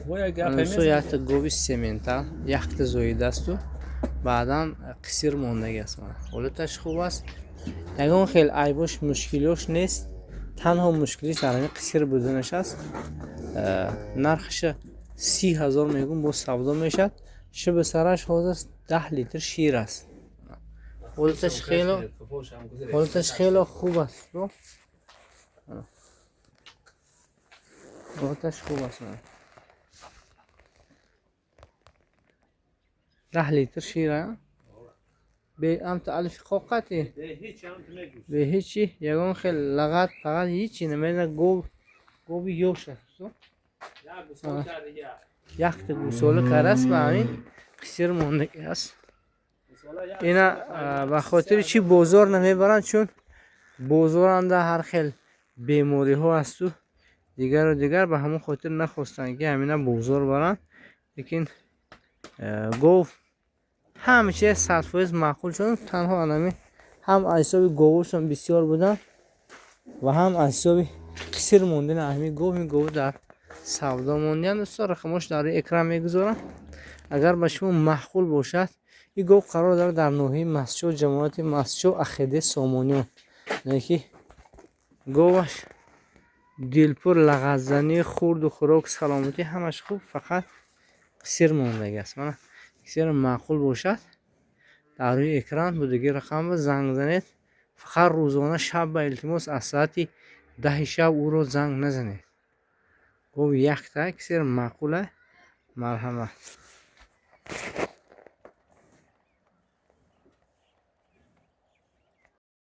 Дӯсто, якта гови сементал, якта зоидасту баъдан қисир мондагӣ аст. Мана, ҳолаташ хуб аст, ягон хел айбош, мушкилиёш нест, танҳо мушкилиш дар ҳамин қисир буданаш аст. Нархаша 30 000 мегӯм, боз савдо мешавад. Шиби сараш ҳозир 10 литр шир аст. Ҳолаташ хело хуб аст, ҳолаташ хуб аст. 10 литр шир беамта алифи қоқати, бе ҳечи, ягон хел лағат, фақат ҳичи намена. Гов, гови ёш аст, якта гусола карааст, ба ҳамин қисир мондагӣ аст. Ина ба хотири чӣ бозор намебаранд? Чун бозоранда ҳар хел бемориҳо асту дигару дигар, ба ҳамон хотир нахостанд, ки ҳамина бозор баранд. Лекин гов ҳама чиз 100% маъқул шуд, танҳо анами ҳам аз ҳисоби говошон бисёр буданд ва ҳам аз ҳисоби қисир мондани ҳамин гов. Ин гов дар савдо мондиянд. Дӯсто, рақамош дар рӯи экран мегузорам, агар ба шумо маъқул бошад. Ин гов қарор дорад дар ноҳияи Мастчоҳ, ҷамоати Мастчоҳ, Ахеде Сомониён. Ки говаш дилпур, лағаззанӣ, хурду хӯрок, саломатӣ, ҳамаш хуб, фақат қисир мондагӣ аст. Мана, кисеро маъқул бошад, дар рӯи экран будагӣ рақамро занг занед. Фақат рӯзона шаб ба, илтимос, аз соати 10-и шаб ӯро занг назанед. Гов якта, кисеро маъқула, марҳамат.